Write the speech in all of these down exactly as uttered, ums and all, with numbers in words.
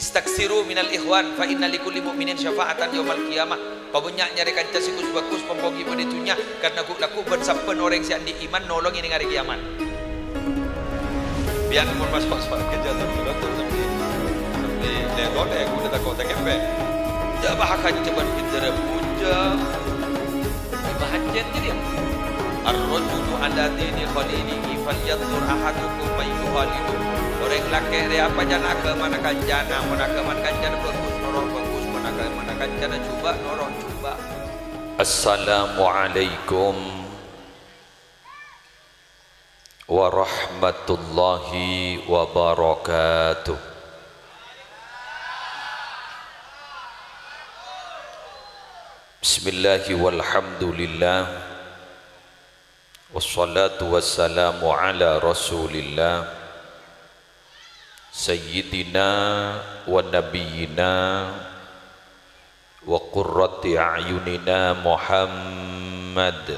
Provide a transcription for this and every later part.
"Istaksiru minal ikhwan, fa inna likulli mu'minin syafa'atan yaumal qiyamah." Pabânnya' nyarè kanca sè ghus-bhâghus, pon-pon ghi' bâdâ è dhunnya, karna ghu'-lagghu' bân sabbhân orèng sè andi' iman nolongè neng arè kèyamat. Bi'en mon maso' sowarghâ jhâ' terus sambi, sambi lè-tolè, ghu' tako' tèkèpè. Jhâ' bâ' kanca bân bhender puja. Bahajjat jârèya. "Ar-rajulu ala dini khalilihi falyanzur ahadukum man yukhalilu." Orèng lakè' rèya apa jhâna aghâmana kancana, mon aghâmana kancana bhâghus, noro' bhâghus, mon aghâmana kancana jhubâ', noro' jhubâ'. Assalamualaikum warahmatullahi wabarakatuh. Bismillahi walhamdulillah. Wassalatu wassalamu ala Rasulillah, sayyidina wa nabiyyina wa qurrati a'yunina Muhammad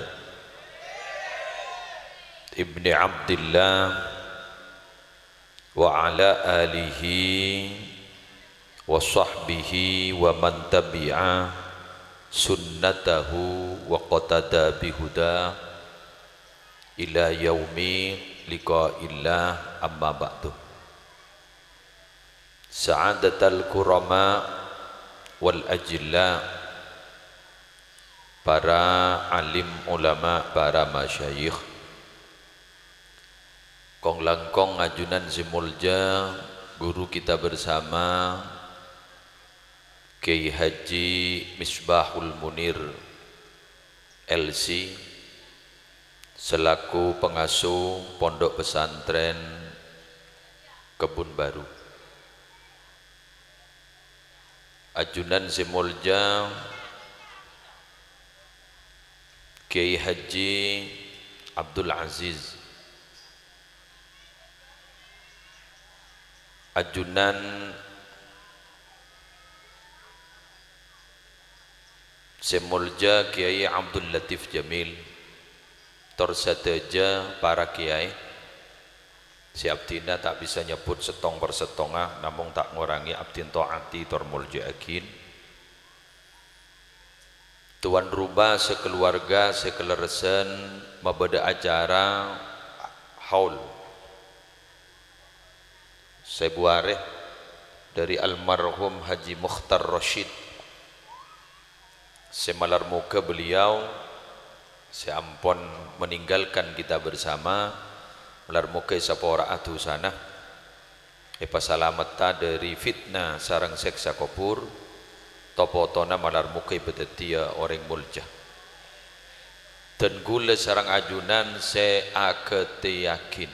ibni Abdillah wa ala alihi wa sahbihi wa man tabi'a sunnatahu wa qatada bihuda ila yaumi liqa'illah, amma ba'du. Sa'adatal kurama wal ajilla, para alim ulama, para masyayikh, kong-langkong ajunan sè molja, guru kita bersama, Kiai Haji Misbahul Munir, L C, selaku pengasuh Pondok Pesantren Kebun Baru. Ajunan sè molja Kiai Haji Abdul Aziz, ajunan sè molja Kiai Abdul Latif Jamil, tor sadhâjâ para kiai sè abdhina ta' bisa nyebbhut sèttong per sèttongnga, namong ta' ngorangè abdhina to'ati tor molja'aghin. Tuan rumah sakaluwarga sè kalerressan mabâdâ acara haul sèbu arè dâri almarhum Haji Mukhtar Rasyid, sè malar moghâ beliau sè ampon meninggalkan kita bersama, malar moghâ èsapora'a dhusana, èpasalametta dâri fitnah sareng sèksa kobhur, to-potona malar moghâ èpadhâddhiyâ orèng molja. Dan ghulâ sareng ajunan sè aghâtèyaghin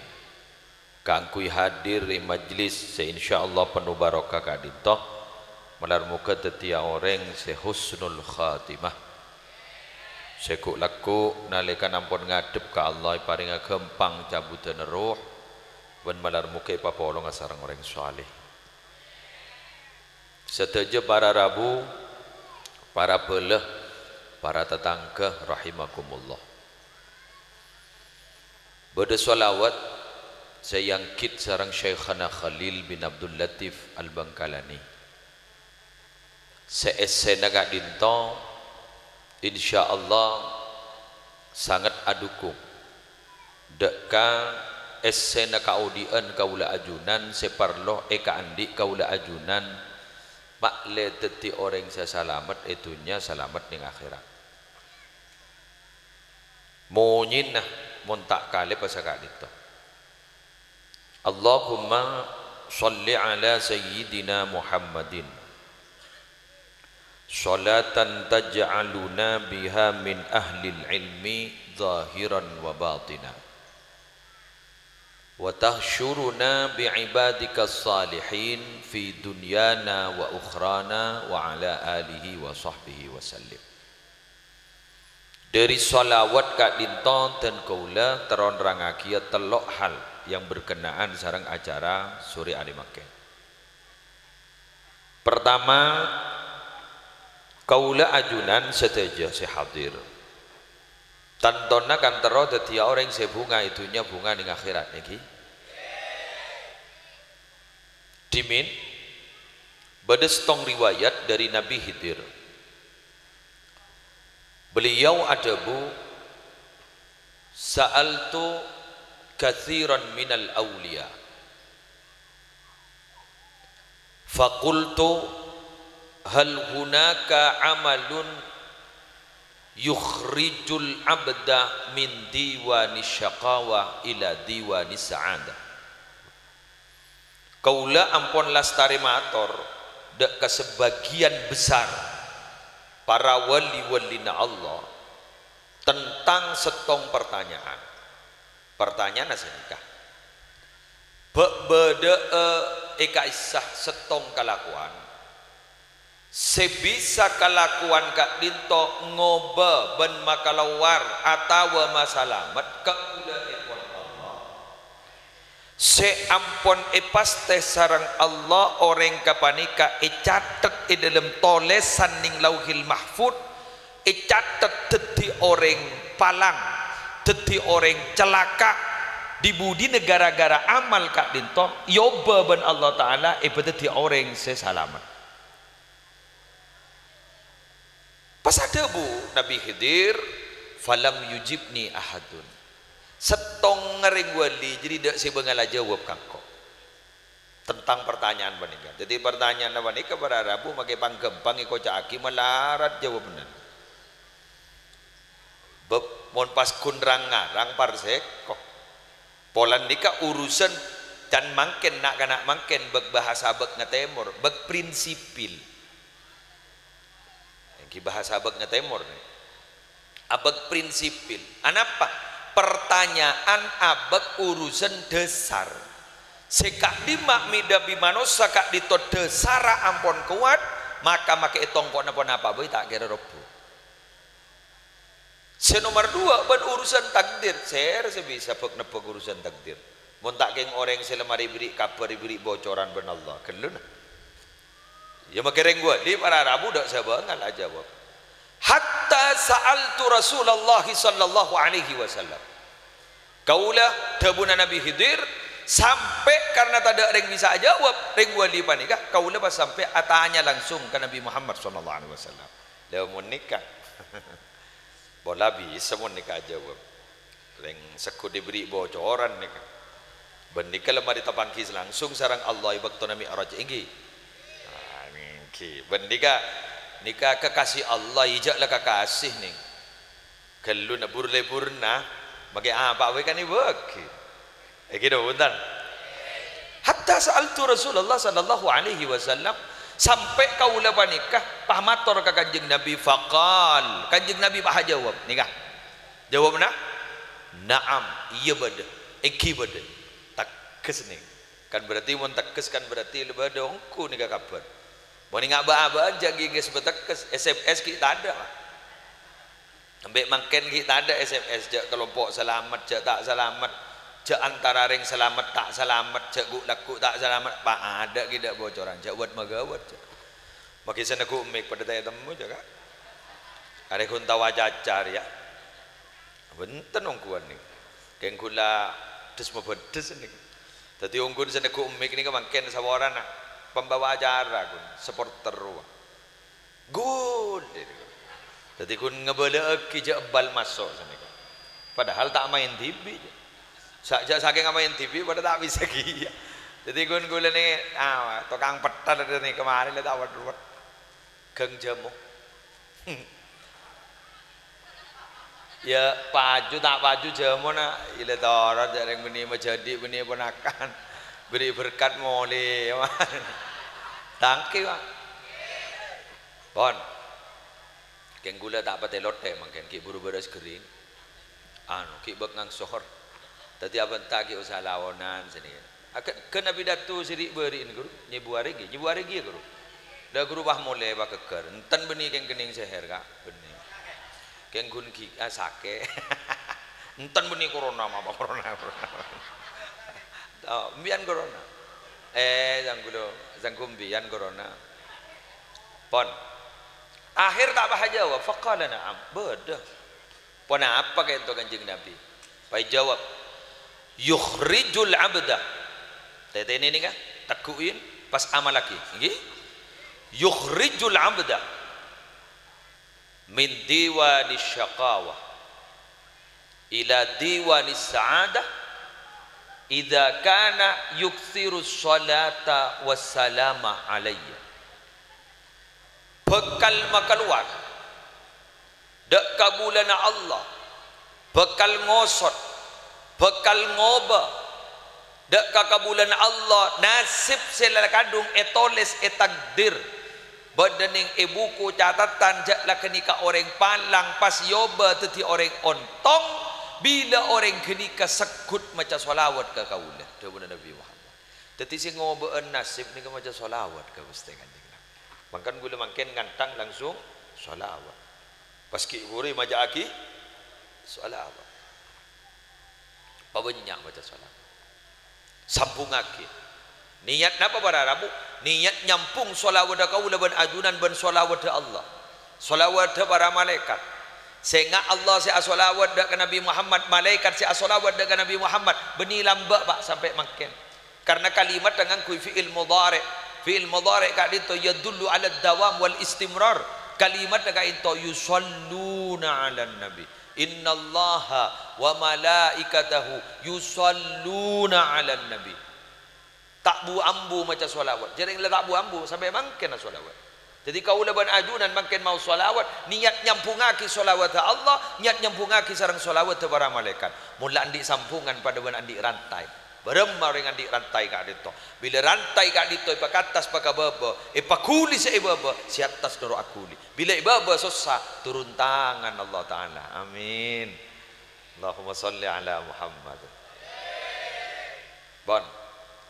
kaangghuy hadir è majlis sè insyaallah penuh barokah ka'dinto, malar moghâ dhâddhiyâ orèng sè husnul khatimah. Sè ghu'-lagghu' nalèkana ampon ngadhep ka Allah èparènga ghâmpang cabudhâna erroh, bân malar moghâ èpapolonga sareng orèng saleh. Sadhâjâ para rabu, para bhâlâ, para tatangghâ rahimakumullah. Bâdâ shalawat sè èangghit sareng Syaikhana Khalil bin Abdul Latif Al-Bangkalani. Sè èssèna ka'dinto, insyaallah, sanget adhukung dâ' ka èssèna kaodi'ân kaulâ ajunan sè parlo èkaandi' kaulâ ajunan, ma'lè dhâddhi orèng sè salamet è dhunnya, salamet neng akhèrat. Monyèna mon ta' kalèppa saka'dinto. Allahumma shalli ala sayyidina Muhammadin, shalatan taj'aluna biha min ahlil ilmi zahiran wa batina, wa tahsyuruna bi ibadikas salihin fi dunyana wa ukhrana, wa ala alihi wa sahbihi wa sallim. Dâri shalawat ka'dinto dân kaulâ terro nerrangaghiyâ tello' hal yang berkenaan sareng acara sorè arè mangkèn. Pertama, kaulâ ajunan sadhâjâ sè hadir, tantona kan terro dhâddhiyâ orèng sè bhunga è dhunnya, bhunga neng akhèrat, ènggi? Dhimèn, Bâdâ sèttong riwayat dâri Nabi Khidir. Beliau adhâbu, "Sa'altu katsiran minal auliya. Faqultu, hal hunaka amalun yukhrijul abda min diwani syaqawa ila diwani sa'adah?" Kaulâ ampon lastarè mator dâ' ka sabâgiyân besar para wali-walina Allah tentang sèttong partanya'an. Partanya'anna sanèka, bâ'-, bâdâ'â è ka'issa sèttong kalakowan sè bisa kalakowan ka'dinto ngobâ bân makalowar atawa masalamet kaulâèpon Allah, sè ampon èpastè sareng Allah orèng kapanèka ècatet è dâlem tolèsan neng Lauhil Mahfud, ècatet dhâddhi orèng palang, dhâddhi orèng calaka', di-budina ghârâ-ghârâ amal ka'dinto èobâ bân Allah Ta'ala èbâdhâddhi orèng sè salamet. Pas adhâbu Nabi Khidir, "Falam yujibni ahadun." Sèttongnga rèng wali jârèya dâ' sè bângal ajâwâb ka engko' tentang partanya'an panèka. Dhâddhi, partanya'anna panèka para rabu makè pangghâmpang èkoca'aghi malarat jâwâbbhâ. Bâb, mon pas ghun rang-ngarang parsèko. Polana nèka urusan can mangkèn, na'-kana' mangkèn, bâk bahasa bâk ngatèmor, bâk prinsipil. Èngghi bahasa bâk ngatèmor, nè. Abâk prinsipil. Anapa? Pertanyaan abâk urusan dhâsar. Sè ka'dimma mèdâbi manossa ka'dinto dhâsarra ampon kowat, maka makè ètongko' na-, ponapa bhâi ta' kèra robbhu. Sè nomer duwâ', bân urusan takdir. Sèra sè bisa bâk-nebbhâk urusan takdir? Mon ta' kèng orèng sè la marè èbèrri' kabhâr, èbèrri' bocoran bân Allah, ghâllu, na. Iyâ, makè rèng wali para rabu dâ' sè bângal ajâwâb. "Hatta sa'altu Rasulullah sallallahu alaihi wasallam." Kaulâ, dhâbuna Nabi Khidir, sampè' karna tadâ' rèng bisa ajâwâb, rèng wali panèka, kaulâ pas sampè' atanya langsung ka Nabi Muhammad sallallahu alaihi wasallam. Lha, mon nèka. Pola bisa mon nèka ajâwâb. Rèng segghut èbèrri' bocoran nèka. Bân nèka la marè tapangghi langsung sareng Allah è bâktona Mi'raj, èngghi? Ah, èngghi. Bân nèka, nèka kakasè Allah, ijâ' la kakasè, nèng. Ghâllu na bur-lebburna, makè apa bhâi kan èbâghi. Èngghi, no, bhunten? "Hatta sa'altu Rasulullah sallallahu alaihi wasallam," sampè' kaulâ panèka pas mator ka Kanjeng Nabi, faqal, Kanjeng Nabi pas ajâwâb, nèka. Jâwâbbhâ, "Na'am, iyâ bâdâ, èngghi bâdâ." Tegghes, nèng. Kan berarti mon tegghes kan berarti la bâdâ ongghu nèka kabhâr. Mon ènga' bâ'-abâ'ân jâ' ghi' ghâs bâtegghes, S M S ghi' tadâ', Pak. Embi' mangkèn ghi' tadâ' S M S, jâ' kalompo' salamet, jâ' ta' salamet, jâ' antara rèng salamet ta' salamet, jâ' ghu'-lagghu' ta' salamet, pa' adâ' ghi' dâ' bocoran, jâ' wât-maghâwât, jâ'. Maghi sè neggu' mik padâ ta' ètemmo, jâ', Ka'. Arè ghun tao acaca rèya. Bhunten ongghuwân nèng. Kèng ghulâ dhâs-mabhâdhâs nèng. Dhâddhi ongghuwân sè neggu' mik nèka mangkèn saporana pembawa acara, ghun, supporter rowa. Ghun, dhâddhi ghun ngabâlâ'aghi jâ' bal maso' sanèka. Padahal ta' maèn dhibi', jâ'. Sa-, jâ' sakèng maèn dhibi' padâ ta' bisa kèya. Dhâddhi ghun ghulâ nè, ah, tokang pètthèr nèka marè la ta' wet-wet. Ghâng jhâmo. Iyâ, paju ta' paju jhâmona, ila toro' jâ' rèng bânnè majhâdi' bânnè ponakan. Bèrri' berkat molè. Tangkè, Pak. Pon. Kèng ghulâ ta' patè lothè mangkèn, ghi' buru bârâs ghâring. Anu, ghi' bâk ngangsohor. Dhâddhi abhânta ghi' osa laonan sanèka. Agâ-, ghân apidato sè ri'-bâri'na, Ghuru. Nyèbu arè ghi, nyèbu arè ghi, yâ, Ghuru. Dâ' Ghuru pas molè paghâggâr. Enten bânnè kèng kennèng sèhèr, Ka'. Bânnè. Kèng ghun ghi-, ah, sakè'. Enten bânnè corona, mapa corona, corona. Oh, mbiyan corona. Eh, sangghulo, sangghu mbiyan corona. Pon. Akhèr ta' pas ajâwâb. Faqala na'am. Bâdâ. Ponapa ka'dinto Kanjeng Nabi? Pas èjâwâb, "Yukhrijul abda." Tètènè nèka, teggu'in, pas amallaghi. Èngghi? Yukhrijul abda min diwani syaqawah ila diwani sa'adah idza kana yuksiru sholata wassalama alayya. Bhâkal makalowar dâ' kabulâna Allah, bhâkal ngosot, bhâkal ngobâ dâ' ka kabulâna Allah nasib sè la kadhung ètolès, ètakdir bâdâ nèng è buku catetan jâ' la ghânèka orèng palang pas èobâ dhâddhi orèng ontong, bilâ orèng ghânèka segghut maca shalawat ka kaulâ, dhâbuna Nabbhi Muhammad. Dhâddhi sè ngobâ'ân nasib nèka maca shalawat ka Ghustè Kanjeng Nabbhi. Mangkana kaulâ mangkèn ngantang langsung shalawat. Pas ghi' bhuru maca'aghi shalawat. Pabânnya' maca shalawat. Sambhungngaghi. Niyat napa para rabu? Niyat nyambhung shalawadda kaulâ bân ajunan bân shalawadda Allah. Shalawadda para malaèkat. Sènga' Allah sè ashalawat dâ' ka Nabbhi Muhammad, malaèkat sè ashalawat dâ' ka Nabbhi Muhammad. Bânnè lambâ', Pa', sampè' mangkèn. Karna kalimatta ngangghuy fi'il mudhari'. Fi'il mudhari' ka'dinto yadullu 'ala dawam wal istimrar. Kalimatta ka'dinto yusalluna 'alan nabi. Innallaha wa malaikatahu yusalluna 'alan nabi. Ta' bu-ambu maca shalawat. Jârèya la ta' bu-ambu, sampè' mangkèn ashalawat. Dhâddhi kaulâ bân ajunan mangkèn maos shalawat, niyat nyambhungngaghi shalawadda Allah, niyat nyambhungngaghi sareng shalawadda para malaèkat. Mon la andi' sambhungan padâ bân andi' rantai. Bârâmma orèng andi' rantai ka'dinto? Bilâ rantai ka'dinto èpakattas paka bâbâ, èpaghuli sè è bâbâ, sè attas noro' aghuli. Bilâ è bâbâ sossa, turun tangan Allah Ta'ala. Amin. Allahumma shalli ala Muhammad. Pon,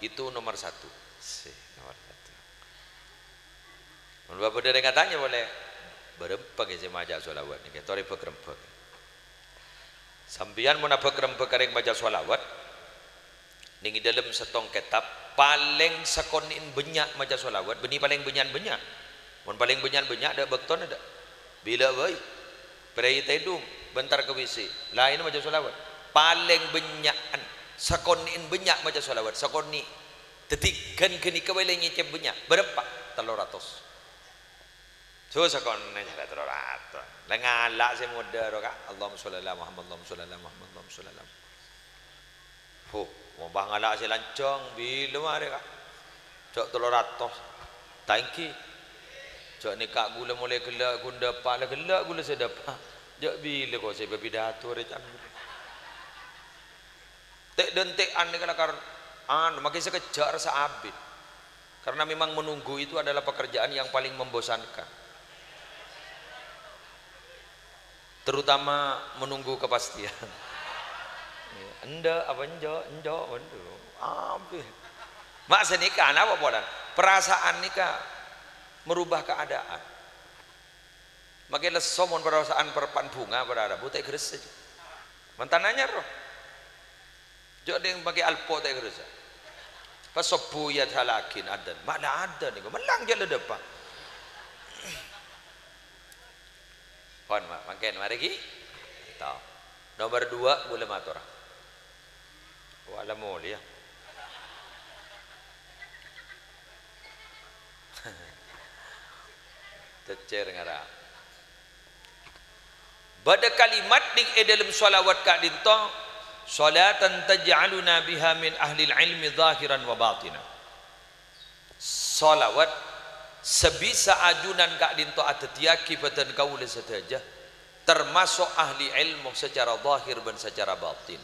itu nomor satu. Sè, nomor satu. Mon bâbâ dârèng atanya polè, "Bârâmpa ghi' sè maca shalawat nèka?" Torè bâk-rembâk. Sampèyan mon abâk-rembâk ka rèng maca shalawat, nèng è dâlem sèttong kètab, palèng sakonè'en bânnya' maca shalawat, bânnè palèng bânnya'an bânnya'. Mon palèng bânnya'an bânnya', dâ' bâktona dâ'. Bilâ bhâi. Prèi tèdung, bântar kabisè. Laènna maca shalawat. Palèng bânnya'an. Sakonè'en bânnya' maca shalawat. Sakonè'. Dhâddhi, ghân ghânèka bhâi la nyècèp bânnya'. Bârâmpa? Tello ratos. Su, sakonè' nyala tello ratos. La ngala' sè modâ ro, Ka'. Allahumma shalli ala Muhammad, Allahumma shalli ala Muhammad, Allahumma shalli ala Muhammad. Huh, mon pas ngala' sè lanjhâng, bilâ marè, Ka'? Jhâ' tello ratos. Ta' ènggi. Jhâ' nèka kaulâ molaè ghellâ' ghun dâpa', la ghellâ' kaulâ sè dâpa'. Jhâ' bilâ ko sè bâbidato rè can. Tè'-dântè'an nèka lakar, anu, makè sakejjhâ' rassa abit. Karena memang menunggu itu adalah pekerjaan yang paling membosankan. Terutama menunggu kepastian. Endâ' apa enjâ'? Enjâ', waduh, abit. Ma' sanèka, napa polana? Perasaan nèka merubah keadaan. Makè lesso mon perasaan parappa'na bhunga para rabu ta' èghâressa. Mantan anyar, ro. Jhâ' dâ' makè alpo' ta' èghâressa. Pas sobbhu èyadhâlaghi adan. Ma' la adan nèko. Mellang jhâ' la dâpa'. Pon, ma-, mangkèn, marè ghi. Tao. Nomor dua, kaulâ mator. Wa la molèya. Cèccèr ngara. Bâdâ kalimat nèng è dâlem shalawat ka'dinto, "Shalatan taj'aluna biha min ahlil ilmi zahiran wa batina." Shalawat sè bisa ajunan ka'dinto adhâddhiyâghi bhâdhân kaulâ sadhâjâ, tamaso' ahli èlmo sacara zahir bân sacara batin.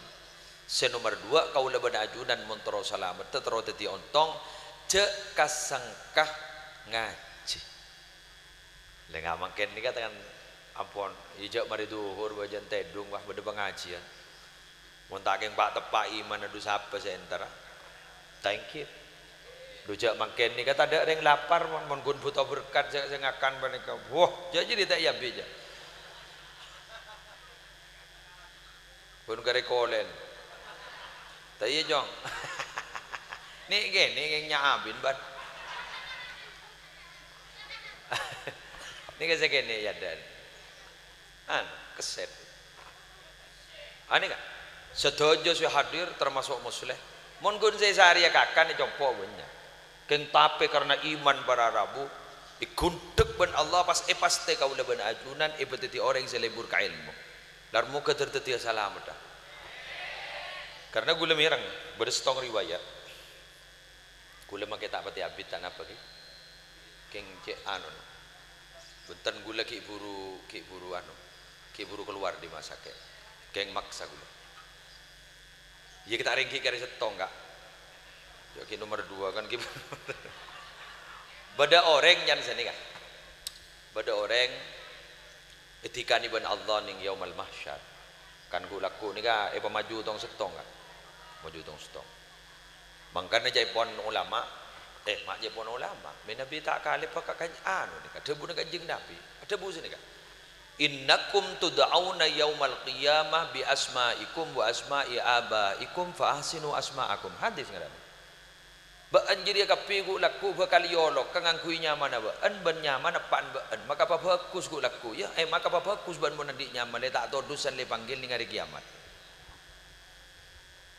Sè nomer duwâ', kaulâ bân ajunan mon terro salameddhâ, terro dhâddhi ontong, jhâ' ka-sengka ngajhi. Lènga mangkèn nèka tengen ampon, iyâ jhâ' marè dhuhur bâjâna tèdung, wah, bâdâ pangajhiyân. Mon ta' kèng pa'-teppa' imanna, dhu sapa sè entara? Thank you. Dhu jhâ' mangkèn nèka tadâ' rèng lapar, mon, mon ghun bhuto berkat sè, sè ngakan panèka. Wah, jhâ' jârèya ta' èambi', jhâ'. Pon karè kolèn. Ta' iyâ, Cong. Nè' kènè' kèng nya'abin, Bân. Nèka sè kènè' yâ, Dan. An, kesèt. Anèka, sadhâjâ sè hadir, tamaso' Musleh. Mon ghun sè sarèya kakan, è compo' bânnya'. Kèng tapè karna iman para rabu, Èghundhek bân Allah, pas èpastè kaulâ bân ajunan èpadhâddhi orèng sè lebur ka èlmo. Lar moghâ dhâr dhâddhiyâ salamedhdhâ. Karna ghulâ mèreng, bâdâ sèttong riwayat. Ghulâ makè ta' patè abit, ta' napa, ghi. Kèng cè' anu. Bhunten, ghulâ ghi' buru, ghi' buru anu, ghi' buru kalowar dâri rumah sakè'. Kèng maksa ghulâ. Iyâ, kita rèngghi karè sèttong, Ka'. Ya, ki nomer dua kan, ki. Bâdâ orèng nyan sanèka. Bâdâ orèng èdhikanè bân Allah neng Yaumal Mahsyar. Kan ghu-, lagghu' nèka èpamaju tong-sèttong, Ka'. Maju tong-sèttong. Mangkana ca'èpon ulama, eh, ma' ca'èpon ulama. Mènabi ta' kalèbâ ka, ka, anu nèka, dhâbuna Kanjeng Nabi. Adhâbu sanèka. "Innakum tud'auna yaumal qiyamah bi asma'ikum wa asma'i abaikum fa ahsinu asma'akum." Hadis ngarana. Bâ'ân jârèya kabbhi ghu-, lagghu' bhâkal èolok ka ngangghuy nyamana bâ'ân bân nyamana eppa'na bâ'ân. Maka pabhâghus ghu-, lagghu', ya, eh, maka pabhâghus bâ'ân mon andi' nyama lè ta' todusân lè panggil neng arè kiyamat.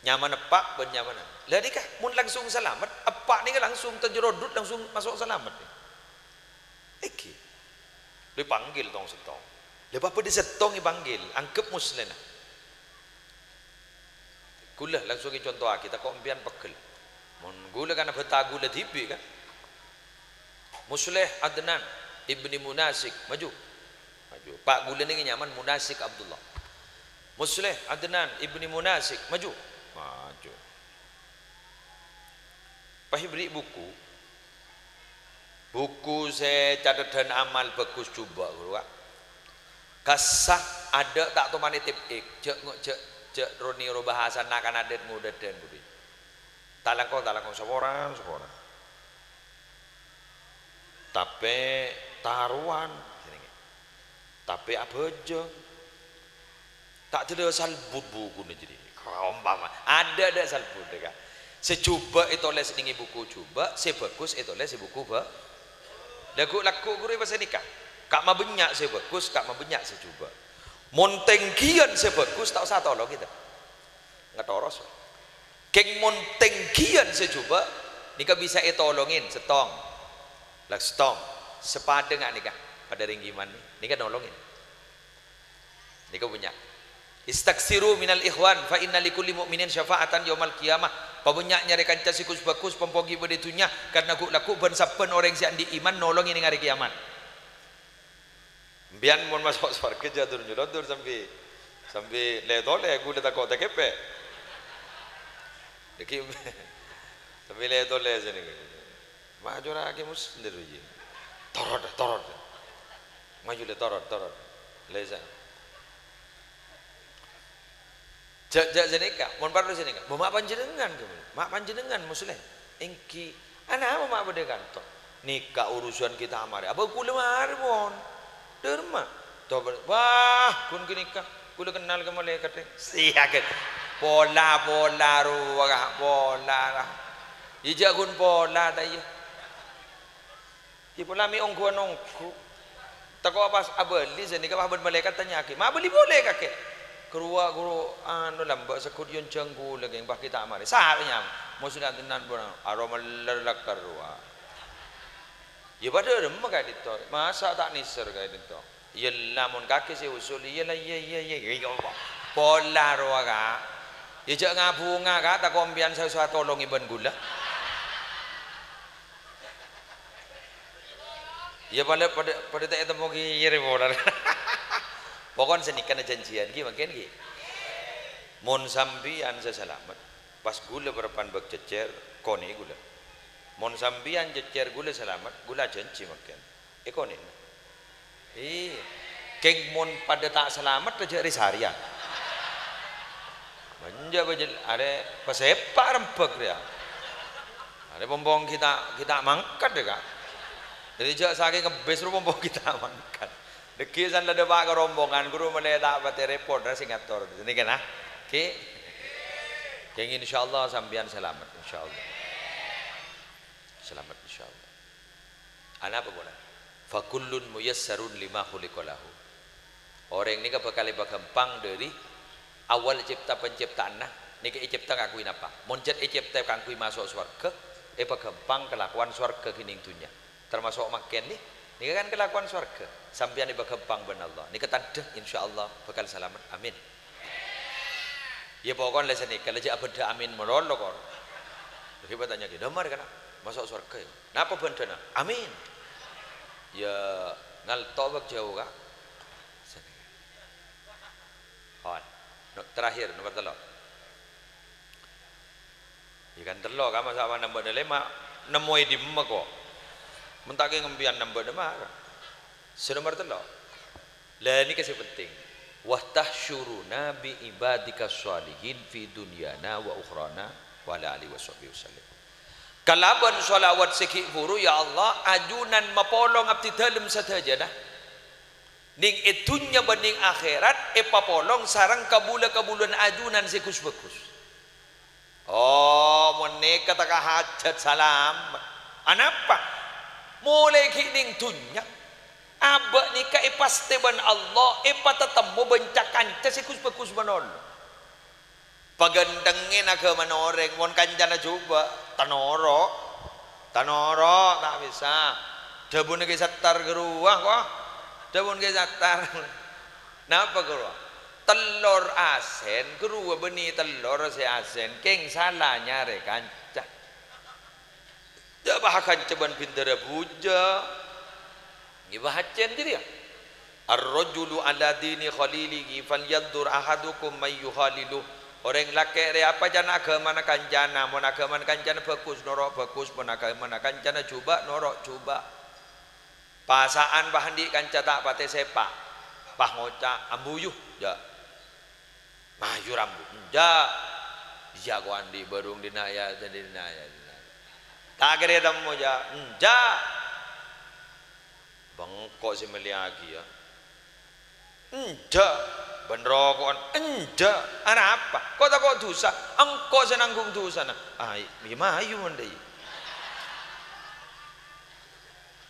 Nyamana eppa' bân nyamana. Lah nèka, mon langsung salamet, eppa' nèka langsung terjerodot, langsung maso' salamet. Èngghi. Lè panggil tong-sèttong. Lè pabâdâ sèttong èpanggil, angghep Muslèna. Ghulâ langsung èconto'aghi, tako' empèyan pegghel. Mon ghulâ kan abhânta ghulâ dhibi', kan? Musleh Adnan ibni Munasik, maju. Maju. Pa' ghulâ nèka nyamana Munasik Abdullah. Musleh Adnan ibni Munasik, maju. Maju. Pas èberri' buku. Buku sè cathedhân amal bhâghus jhubâ', ghuru, Ka'. Kassa' adâ' ta' tomanè tèp-èk, jhâ' ngo-, jhâ', jhâ' ro-nèro bhâsana kan adât ngodâdhân budi. Ta' langkong, ta' langkong, saporana, saporana. Tapè tarowan, jenengè. Tapè abhâjâng. Ta' dâlâ salbut bukuna jârèya. Ompama, adâ', adâ' salbut, Ka'. Sè jhubâ' ètolès nèng è buku jhubâ', sè bhâghus ètolès è buku bhâ-, lagghu'-lagghu' ghuru è pasènèka. Ka' mabânnya' sè bhâghus, ka' mabânnya' sè jhubâ'. Mon tèngghiyân sè bhâghus, ta' osa tolongè, ta'. Ngatoros. Kèng mon tèngghiyân sè jhubâ', nèka bisa ètolongè, sèttong. Lak sèttong. Sè padâ nga' nèka, padâ rènggiman nè-, nèka nolongè. Nèka bânnya'. "Istaksiru minal ikhwan, fa inna likulli mu'minin syafa'atan yaumal qiyamah." Pabânnya' nyarè kanca sè ghus-bhâghus, pon-pon ghi' bâdâ è dhunnya, karna ghu-, lagghu' bân sabbhân orèng sè andi' iman nolongè nèng arè kiyamat. Empèyan mon maso' sowarghâ jhâ' dur-nyoloddur sambi, sambi lè-tolè, ghulâ tako' takèpè'. Dâgghi' sambi lè-tolè sènèng. Ma' jhurâ' Kè Muslim, iyâ. Torot, torot. Maju lè, torot, torot. Lè, sa-, jhâ', jhâ' sènèka, mon parlo sènèka. Bâ, ma' panjhennengngan, Kè, ma' panjhennengngan Muslim. Èngghi. Ana, ma' bâdâ è kanto. Nèka urusan kita marè. Apa ghulâ marè, pon? Dârma. Toba, wah, ghun ghânèka. Ghulâ kennal ka malaèkat, è. Siya, Kè. Pola, pola, rowa, pola, ra. Iyâ, jhâ' ghun pola, ta' iyâ? Iyâ, pola mè' ongghuwân ongghu. Tako' pas abâli sènèka, pas bân malaèkat tanya'aghi, "Ma' abâli polè, kakè?" "Ghâruwa, ghuru, anu, lambâ' segghut yonjhâng ghulâ, kèng pas ghi' ta' marè." Sara nyamana, "Muslim tenan, pon, aro mellèr la ghâruwa." Iyâ, padâ remma ka'dinto. Masa' ta' nèser ka'dinto? Iyâ, la mon kakè sè usul, iyâ, la, iyâ, iyâ, iyâ, iyâ, iyâ, apa? Pola rowa, Ka'. Iyâ, jhâ' ngabhunga, Ka', tako' empèyan sè osa tolongè bân ghulâ. Iyâ, palè padâ, padâ ta' ètemmo ghi' iyâ rè pola. Pokon sanèkana janjiyân ghi' mangkèn ghi'. Mon sampèyan sè salamet, pas ghulâ parappa'na bâk cècèr, konè'è ghulâ. Mon sampèyan cècèr ghulâ salamet, ghulâ ajanji mangkèn. Èkonè'è. Iyâ. Kèng mon padâ ta' salamet, jhâ' rè-sarèyan. Bânnya' bâjâl, arè pasèpa' rembhâk rèya. Arè pon-pon ghi' ta', ghi' ta' mangkat rè, Ka'. Dâddhi jhâ' sakèng ngebbis ro pon-pon ghi' ta' mangkat. Dâgghi' san la dâpa' ka rombongan, ghuru malè ta' patè rèpot, ra sè ngator. Sènèka, na. Ghi. Kèng insyaallah sampèyan salamet, insyaallah. Salamet, insyaallah. Anapa polana? "Fakullun muyassarun lima khuliqa lahu." Orèng nèka bhâkal èpaghâmpang dâri awal cèpta pancèptaanna, nèka ècèpta kaangghuy napa? Mon jhât ècèpta kaangghuy maso' sowarghâ, èpaghâmpang kalakowan sowarghâ ghi' nèng dhunnya. Tamaso' mangkèn, nè. Nèka kan kalakowan sowarghâ. Sampèyan èpaghâmpang bân Allah. Nèka tandhâ, insyaallah, bhâkal salamet. Amin. Ya, pokokna la sanèka, la jhâ' abâdâ amin malolo, kor. Lagi bertanya gini, "Damar kana maso' sowarghâ, ya? Napa bhândhâna?" "Amin." Ya, ngalto bâk jhâu, Ka'. Sanèka. Hon. No, terakhir, nomor tello'. Ya kan tello', Ka', masa' apa nambâna lèma'? Nemmo è dimma, ko'? Mon ta' kè ngempèyan nambâna mara. Sè nomor tello'. La, nèka sè penting. "Wa tahsyuruna bi ibadika shalihin fi dunyana wa ukhrana," wa ala alihi wa sahbihi wasallam. Kalabân shalawat sè ghi' bhuru, ya Allah, ajunan mapolong abdhi dhâlem sadhâjâna. Nèng è dhunnya bân nèng akhèrat èpapolong sareng kabulâ-kabulâna ajunan sè ghus-bhâghus. Oh, mon nèka ta' ka hajhât salamet. Anapa? Molaè ghi' nèng dhunnya, abâ' nèka èpastè bân Allah, èpatatemmo bân ca-kanca sè ghus-bhâghus malolo. Paghânthengngè aghâmana orèng, mon kancana jhubâ', ta' noro'. Ta' noro', ta' bisa. Dhâbuna Kè Sattar ghâruwa, ko'. Dhâbuna Kè Sattar. Napa ghâruwa? Tellor asèn, ghâruwa bânnè tellor sè asèn, kèng sala nyarè kanca. Jhâ' pas kanca bân bhindhârâ bujâ. Ngibâ hajjân jârèya. "Ar-rajulu ala dini khalilihi falyanzur ahadukum may yukhalilu." Orèng lakè' rèya apa ca'na aghâmana kancana. Mon aghâmana kancana bhâghus, noro' bhâghus. Mon aghâmana kancana jhubâ', noro' jhubâ'. Pasa'an pas andi' kanca ta' patè sèpa'. Pas ngoca', "Ambuyu, jâ'." Mayu rambu, "Enjâ'." "Iyâ, ko' andi' bârung dinna', yâ, dinna', yâ, dinna'." "Ta' kèra ètemmo, jâ'." "Enjâ'." "Bâ' engko' sè mellèyaghi, yâ." "Enjâ'." "Bân roko'an." "Enjâ'." "Anapa? Ko' tako' dhusa?" "Engko' sè nangghung dhusana." "Ai, yâ mayu mon dâ' iyâ."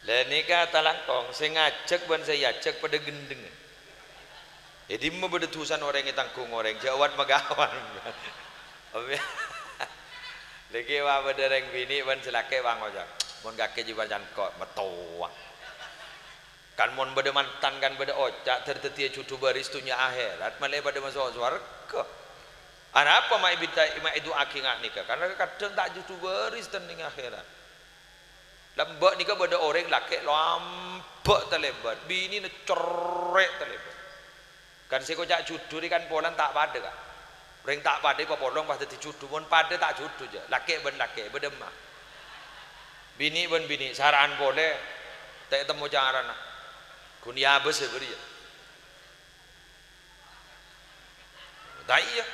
La nèka talangkong, sè ngajhâk bân sè èajhâk padâ ghendhengnga. È dimma bâdâ dhusana orèng ètangghung orèng, jhâ' wat-magawan. Lagi wa bâdâ rèng binè' bân sè lakè' wa ngoca', "Mon kakè jiwa cangko', matowa." Kan mon bâdâ mantan, kan bâdâ oca', dâr-, dâddhiyâ judhu bâris dhunnya akhèrat, malè padâ maso' sowarghâ. Arapa ma' èbinta-, ma' èdu'aaghi nga' nèka? Karna kadhâng ta' judhu bâris dhân nèng akhèrat. Lambâ' nèka bâdâ orèng lakè' lambâ' talèbât, binèna cerrè' talèbât. Kan sè èkoca' judhu rè kan polana ta' padâ, Ka'. Orèng ta' padâ èpapolong pas dâddhi judhu. Mon padâ ta' judhu, jâ'. Lakè' bân lakè', bâdâ emma. Binè' bân binè', sara'an polè, ta' ètemmo carana. Ghun èabâs bâriyâ. Ta' iyâ.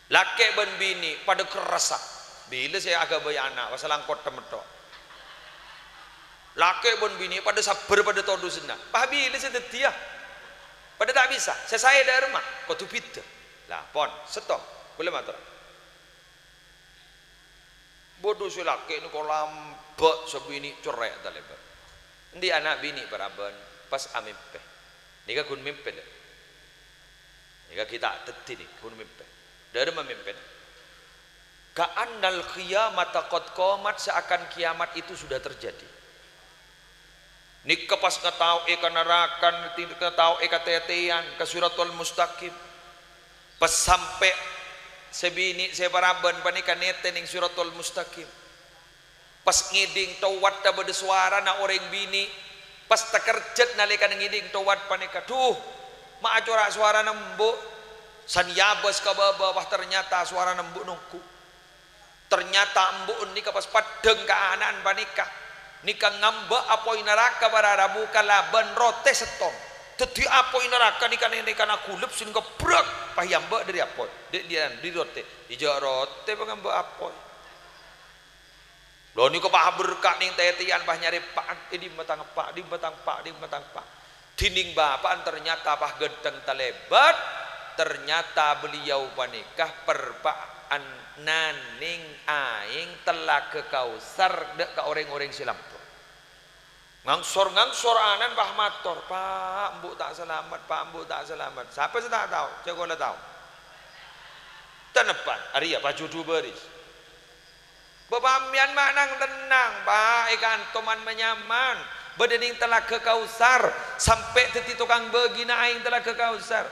Lakè' bân binè' padâ kerrassa. Bilâ sè aghâbây ana', pas langkot temmetto. Lakè' bân binè' padâ sabbhâr, padâ todusânna. Pas bilâ sè dâddhiyâ. Padâ ta' bisa. Sè saè dâ'remma, kodhu bhidhâ. La, pon, sèttong. Kaulâ mator. Bâdâ sè lakè' nèko lambâ', sè binè' cerrè' talèbât. Andi' ana' binè' parabân, pas amèmpè. Nèka ghun mèmpè, lè. Nèka ghi' ta' dâddhi nèka, ghun mèmpè. Dâ'remma mèmpèna? "Ka'annal qiyamata qad qamat," seakan kiamat itu sudah terjadi. Nèka pas ngatao'è ka naraka, nèka ngatao'è ka tètèyan, ka Siratal Mustaqim. Pas sampè' sè binè' sè parabân panèka nètè nèng Siratal Mustaqim. Pas ngèdhing towatta bâdâ sowarana orèng binè', pas takerjhât nalèkana ngèdhing towat panèka, "Dhu, ma' acora' sowarana embu'." San èabâs ka bâbâ, pas ternyata sowarana embu' nonggu. Ternyata embu'en nèka pas peddhâng ka ana'en panèka. Nèka ngambâ' apoy naraka para rabu kalabân rotè sèttong. Dâddhi apoy naraka nèka nèkana ghulep sè ngebrek, pas èambâ' dâri apoy. Dâ', dâri rotè. Iyâ rotè pangambâ' apoy. Lha nèka pas aberka' nèng tètèyan, pas nyarè eppa'en, "È dimma tang eppa', dimma tang eppa', dimma tang eppa'?" Dhinèng bapa'en ternyata pas ghântheng talèbât, ternyata beliau panèka perpa'an nèng aèng Telaga Kautsar dâ' ka orèng-orèng sè lambâ'. Ngangsor-ngangsor ana'en pas mator, "Pa', embu' ta' salamet, Pa', embu' ta' salamet." Sapa sè ta' tao? Jhâ' kaulâ tao. Teneppan, arèya pas judhu bâris. Bâ' sampèyan ma' nang-tennang, Pa', è kantoman ma' nyaman. Bâdâ nèng Talaga Kausar, sampè' dhâddhi tokang bâgina aèng Talaga Kausar.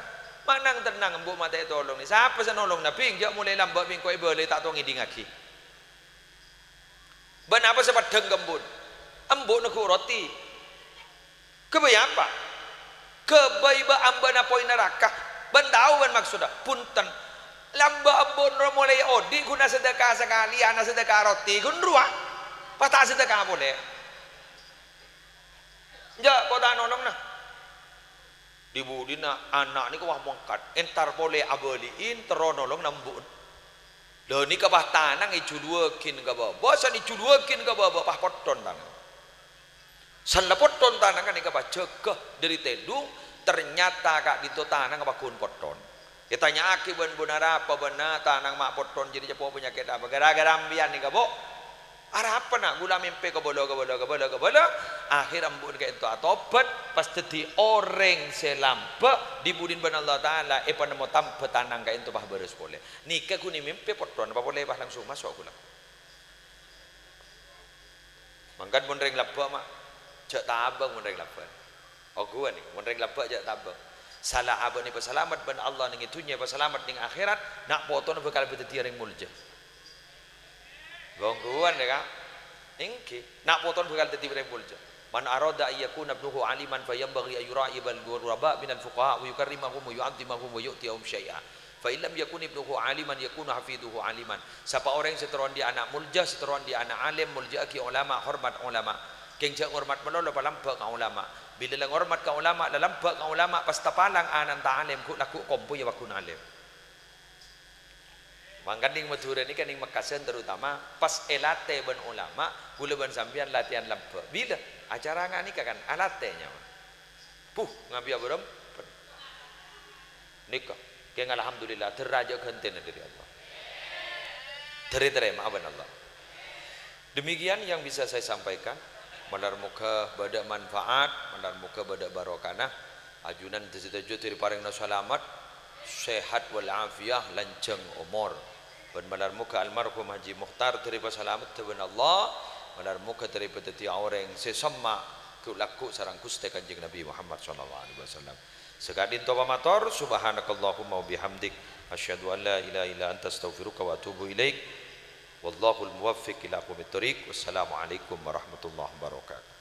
Ma' nang-tennang, embu' matè ètolong, nè. Sapa sè nolong, Nabbhi? Jhâ' molaè lambâ' bi' engko' èbâlâi ta' tong ngèdingngaghi. Bân apa sè peddhâng ka embu'na? Embu'na ghu' roti. Ghâbây apa? Ghâbây bâ'-ambâ'na apoy naraka. Bân tao bân maksodda? Bhunten. Lambâ' embu'na molaè odi' ghun asadhâka sakalèyan, asadhâka roti, ghun rowa. Pas ta' asadhâka polè. Jhâ' engko' ta' nolong, na. Dhi-budhina ana' nèka wah mangkat, entar polè abâli'i, terro nolong embu'na. Lha nèka pas tanang èjuluwâghin ka bâbâ, san èjuluwâghin ka bâbâ, pas potthon tanang. San la potthon tanangnga nèka pas jâgâ dâri tèdung, ternyata ka'dinto tanangnga pagghun potthon. Ètanya'aghi bân bun arapa bân tanang ma' potthon jârèya, cè' po' panyakèt apa? Ghârâ-ghârâ sampèyan nèka, Bu'. Arapa, na'? Ghulâ mèmpè kabâlâ, kabâlâ, kabâlâ, kabâlâ. Akhèr embu'na ka'dinto atobhât, pas dhâddhi orèng sè lambâ', dhi-budhina bân Allah Ta'ala èpanemmo tambhâ tanang ka'dinto pas bârâs polè. Nèka ghun èmèmpè potthon, apa polè pas langsung maso' ghulâ. Mangkana mon rèng lambâ', ma', jhâ' tabâng mon rèng lambâ'. Ongghuwân, nè, mon rèng lambâ' jhâ' tabâng. Sala abâ'na èpasalamet bân Allah nèng è dhunnya, èpasalamet nèng akhèrat, na' potona bhâkal èpadhâddhiyâ rèng molja. Ongghuwân, yâ, Ka'? Èngghi. Na' potona bhâkal dhâddhi rèng molja. "Man arada an yakuna ibnuhu aliman, fa yanbaghi an yura'iyal ghuraba minal fuqaha wa yukarrimahum wa yu'azzimahum wa yu'tiyahum syai'a. Fa in lam yakun ibnuhu aliman, yakunu hafidhuhu aliman." Sapa orèng sè terro andi' ana' molja, sè terro andi' ana' alim, molja'aghi ulama, hormat ulama. Kèng jhâ' ngormat malolo, palambâ' ka ulama. Bilâ la ngormat ka ulama, la lambâ' ka ulama, pas tapalang ana'na ta' alim, ghu'-, lagghu' kompoyya pagghun alim. Mangkana nèng Madhurâ nèka, nèng Mekkasân terutama, pas èlatè bân ulama, ghulâ bân sampèyan latèyan lambâ'. Bilâ? Acara nganèka kan, alatè nyaman. Puh, ngabiya bârâmpa. Nèka, kèng alhamdulillah, dârâjhât ghântèna dâri Allah. Dâri tarèma'a bân Allah. Demikian yang bisa saya sampaikan. Malar moghâ bâdâ manfaat, malar moghâ bâdâ barokana. Ajunan sè toju' dâri parèngna salamet, sehat wal afiyah, lanjhâng omor. Bân malar moghâ almarhum Haji Mukhtar dâri pasalameddhâ bân Allah, malar moghâ dâri padhâddhiyâ orèng sè semma' ghu'-, lagghu' sareng Ghustè Kanjeng Nabi Muhammad sallallahu alaihi wasallam. Saka'dinto pamator, subhanakallahumma wa bihamdik, asyhadu an la ilaha illa anta, astaghfiruka wa atubu ilaik. Wallahul muwaffiq ila aqwamit thoriq. Wassalamualaikum warahmatullahi wabarakatuh.